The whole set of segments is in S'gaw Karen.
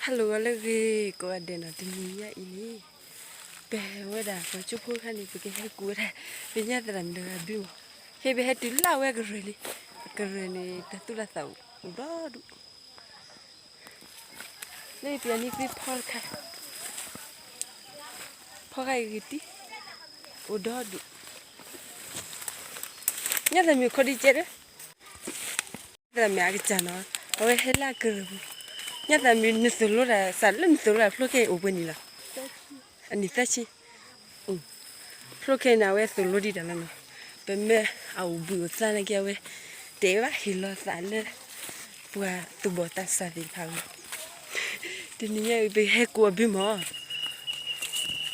ဟါလၢအဂ့ၤ ကိးဂၤဒဲးနီၤ, တနံၤညါအံၤန့ၣ် ပဝဲဒၣ်ပှၤကၠိဖိတခါန့ၣ် ပကဟဲကူးဝဲဒၣ် ပညၣ်သရၣ်မုၣ်တဂၤဘုမး, ဟဲပဟဲတုၤလၢအဝဲကရၢၢ်လံ, အကရၢၢ်န့ၣ် တၢ်သူၣ်တၢ်သၣ်အိၣ်ဒီဒူၣ်, လၢပယီၤနံၤသ့ၣ်ဖီတခါ, ဖီခါအံၤဂ့ၤတံၢ်, အိၣ်ဒီဒူၣ်, ညၣ်သရၣ်မုၣ်ခီဒံကဲဒီး သရၣ်မုၣ်အကစၢ်နီၤ, အဝဲဟဲလၢအကရၢၢ်ပူၤ, ညၣ်သရၣ်မုၣ်နသိၣ်လိတၢ် စးလၢနသိၣ်လိတၢ်ဖျိခဲအံၤအိၣ်ပှဲၤနံၣ်လီၤ, အနံၣ်သၢဆံ, ဖျိခဲအံၤန့ၣ် အဝဲသိၣ်လိဒံးတၢ်လီၤနီၤ, ပမ့ၢ်အအိၣ်ဘှံးအိၣ်သါနာ်က့ အဝဲ တဲဘၣ်ဟ့ၣ်လီၤသးလၢ ပှၤသူၣ်ဘီၣ်သးစၢ်သ့ၣ်တဖၣ်အဂီၢ်, တနံၤညါအံၤ ပဟဲကူးအဘုမး အဒဲအံၤန့ၣ် အဒဲ,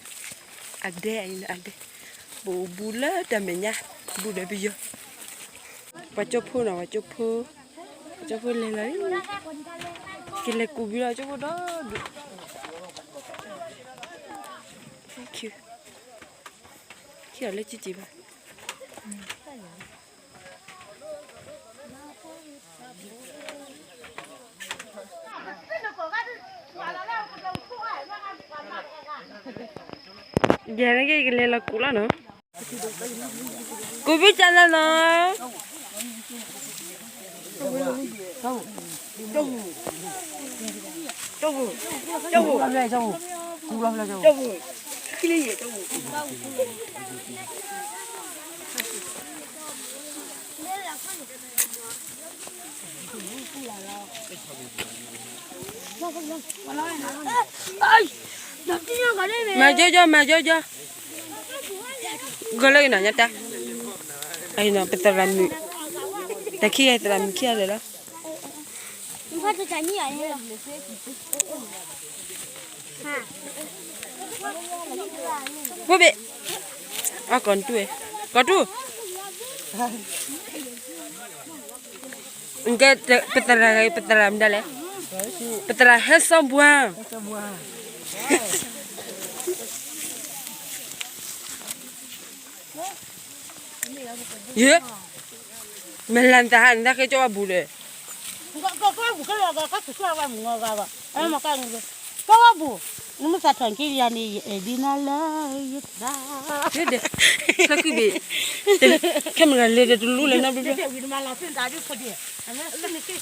ပအိၣ်ဘူးလၢတၢ်မဲာ်ညါ, ဘူးဒီးပယီၤ, ပှၤကၠိဖိနီၤ, ပှၤကၠိဖိ, ပှၤကၠိဖိလဲၤလီၤ, ကလဲၤကူးဘုလီၤ ကၠိဖိဒီဒူၣ်, ခံအီၤလၢကၠံကၠံဘၣ် ယဲၢ်နက့ၤကလဲၤလီၤကူးလီၤနီၤ, ကူးဘုကၢ်လၢနီၤ, မၤကၠိကၠိ မၤကၠိကၠိ, ဂီၤလၢအံၤနီၤ ညါတၢ်, အံၤနီၤ ပသရၣ်မုၣ်, တၢ်ခံဂၤသရၣ်မုၣ်ခံဂၤလၢာ်လီၤ ဘိဘ့ၣ်, အကီၢ်တူၢ်, ကီၢ်တူၢ်, ကဲ, ပသရၣ်, ပသရၣ်မနုၤလဲၣ်, ပသရၣ်ဟဲစီဘှါ, ယ, မ့ၢ်လၢနတၢ်ဟးနတၢ်ဃ့ကၠီဝဲဘူးဒီး, ကၠီဝဲဘူး, နမ့ၢ်သးထီၣ်က့ၤယၤန့ၣ် ယအဲၣ်ဒိးနၤလၢယသး, ချၢဃံဘ့ၣ်, camera လဲၤဒီးတလူလၢနီတဘျီ, မီၢ်နံၤ မီၢ်နံၤ အံၤ အံၤ ခ့ဝံၤကၠိဖိလၢန့ၣ်,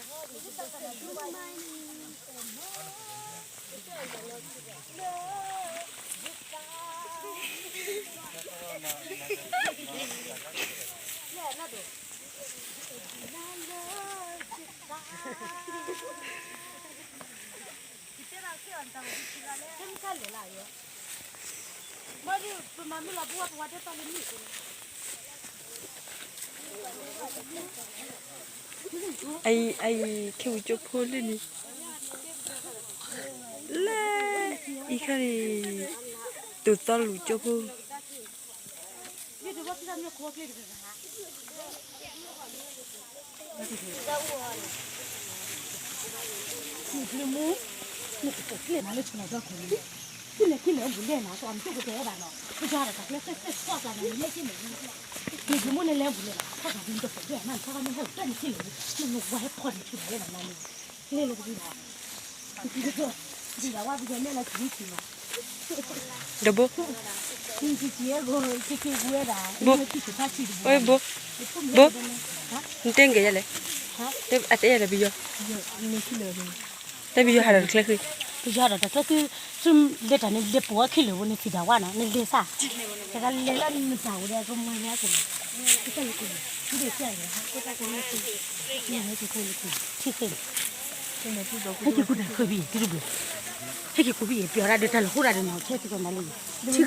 လၢအံၤခါန့ၣ် တိၢ်သီလူၢ်ကၠိဖိ မုၢ်ကျ့မူ, မုၢ်ကျ့မူလၢဆူၣ်လီၤဒီခိၣ်န့ၣ်, မုၢ်ကျ့မူန့ၣ်လဲၤဘူးလဲၤလီၤ, ခီၣ်ကၢ်ဒ်နတပိာ်ကျဲမး နထီၣ်မ့ၢ်ဟဲအိၣ်တၢ်နထံၣ်လၢၤ, နဝဲဟဲဖီၣ်န့ၣ်ထံၣ်လီၤဝဲဘၣ်နၤန့ၣ်, လဲၤလီၤကဘုလီၤ, ဒ်ဝဲပယီၤမ့ၢ်လၢထံထံၣ်လီၤ ဒီးဘိ, ဘိ, ဘိ, နတဲက့ၤယၤလဲၣ်, အတဲယၤလဲၣ်ပယီၤ, တဲပယီၤဟးဒီးတချၢဃံ, ပယီၤဟးဒီးတချၢဃံ, ဆူလဲၤတၢ်န့ၣ် လဲၤပိာ်ဝဲခံလၢာ်ဘိန့ၣ် သံဒၣ်ဝါနီၤ နလဲၤစၢ်, တဂၤလဲၤလၢနတၢ်အိၣ်ဒီးကမၤလၢအကန့ၣ်, ထံဃ့န့ၣ် ဟဲက့ၤကူးတၢ်ဃၢဘံၣ် တဘျီ, ဟဲက့ၤကူးဘံၣ် ပျီၤတၢ်ဒီးတၢ်လီၢ်ဃိတၢ်ဒီးနီၤ ဆဲးသကိးမၤလံ, ထံဃ့န့ၣ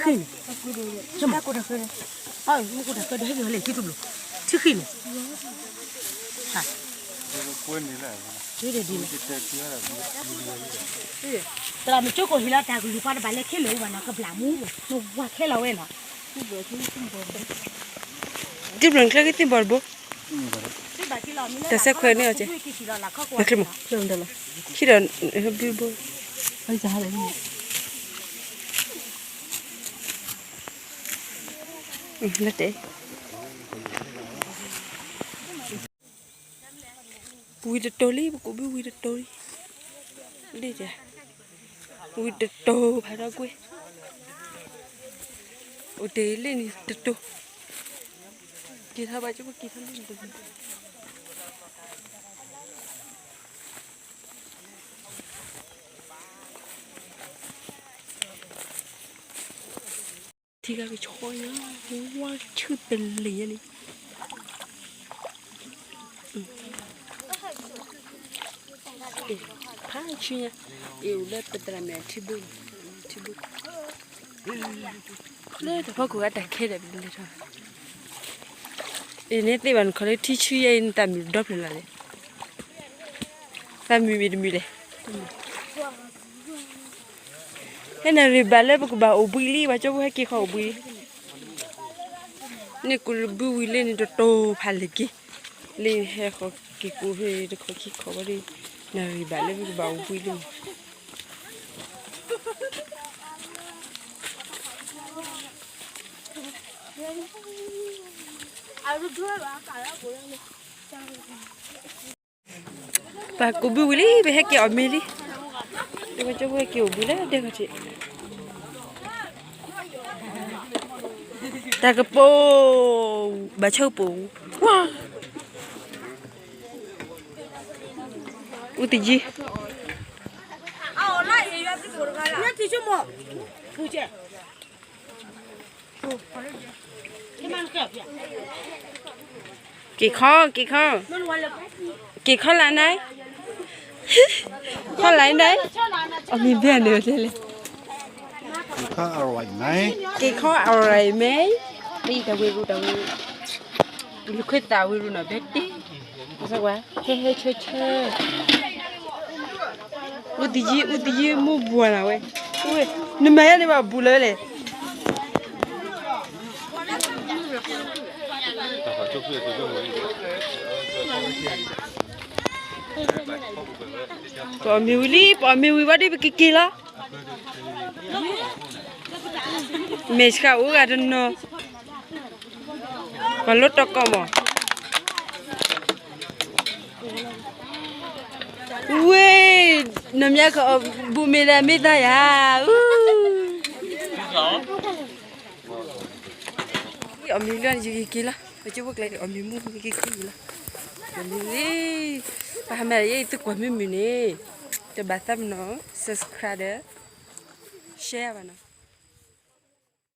်, မ့ၢ်ကူးတၢ်ဃၢဒီး ဟဲက့ၤလၢထံတဘျီ, ထံဃ့န့ၣ်, သရၣ်မုၣ်ကၠိကိးဟ့ၣ်လီၤတၢ်ကလုၢ်ပှၤတဘၣ်လၢခဲလၢာ်အိၣ်ဘၣ်နီၤ ကဘျၣ်မူ, နဝၤခဲလီၤဝဲနီၤ, တဘျီနချၢကသ့ၣ်ဘီတဘိ, တၢ်ဆဲးခွဲးန့ၢ်အီၤကဲ, နချၢမး, ခံဒီး, ဘုဘိ, လၢတဲ ဝံၤတတိၤလံ ပကူးဘုဝံၤတတိၤလံ, လံၣ်တၢ်, ဝံၤတတိၤဖးထီကွ့ၢ်, အိၣ်တ့ၢ်လံၣ်န့ၣ်တတိၤ, က့ၤထီၣ်ဘၣ်ကၠိပက့ၤထီၣ်လံၣ်န့ၣ်တတိၤ ထံဂၤကဆီညါ, ဝါဆူၣ်တလ့ၢ်ညါန့ၣ်, ဖးဆူၣ်ညါ, အ့ၣ်အိၣ်လၢပသရၣ်မုၣ်အထံဘိ, ထံဘိ, လၢတၢ်ဖီခိၣ်ဂၤတၢ်ခဲဒီးပလဲၤထီၣ်, အ့ၣ်န့ၣ်သ့ၣ်ဘၣ်နခီလၢထံဆူၣ်ယဲအံၤ နသးမုာ်ဒီဖျၢၣ်လီၤလဲၣ်, သးမုာ်မ့ၢ်တမုာ်လဲၣ် ဟဲနၣ်ရံၣ်ဘၣ်လၢပကဘၣ်အိၣ်ဘှံးလံ ပှၤကၠိဖိဟဲက့ၤဃီအိၣ်ဘှံးလံ, န့ၣ်ကူးဘုဝံၤလံန့ၣ်တတိၤဖးလဲၢ်က့ၤ, လၢဟဲဃီက့ၤကူးဖဲတခီခံခီဝဲဒၣ်, နၣ်ရံၣ်ဘၣ်လၢပကဘၣ်အိၣ်ဘှံးလံ ပှၤကူးဘုဝံၤလံ ပဟဲက့ၤအီၣ်မ့ၤလံ, ပှၤကၠိဖိဟဲက့ၤအိၣ်ဘှံးလၢဒဲခီၣ်ထံး, တၢ်ကပိာ်, ဘၣ်ဆိကပိာ်, ဝါ, အူတယံၤ က့ၤခီ, က့ၤခီ, က့ၤခီလၢနၤ, ခီလၢနၤ, အမံၤဘဲန့ၣ်လဲၣ်လဲၣ်, က့ၤခီအရၤမ့ၢ်, တၢ်ဝ့ၢ်ရူ တၢ်ဝ့ၢ်ရူ, ယခွဲးသးဝ့ၢ်ရူနီၤ ဘဲတ့ၢ်, ဟဲဟဲဆၢဆၢ အူတယံၤ အူတယံၤ မူဘှီနၤဝဲ, နမၤယါန့ၣ်ဘၣ်ဘူးလၢလဲၣ်, ပအီၣ်မ့ၤဝံၤလံ ပအီၣ်မ့ၤဝံၤဘၣ်ဒီး ပက့ၤက့ၤလီၤ, မဲာ်ဆှးအိၣ်ဂၤတနီၤ, ပှၤလိၣ်တီကီၢ်မး, ဝ့ၢ်, နမ့ၢ်ကအီၣ်ဘူးမ့ၤဒီးမ့ၢ်သးယၤ, အီၣ်မ့ၤလၢယက့ၤက့ၤလီၤ, ပကၠိဖိကျဲအီၣ်မ့ၤမူယက့ၤက့ၤလီၤ, အီၣ်မ့ၤလံ, ပဟးမၤယဲအံၤသုကွၢ်မ့ၢ်မုာ်န့ၣ်, တဘၣ်သးပနီၣ် subscribe ဒီး share ဘၣ်နီၤ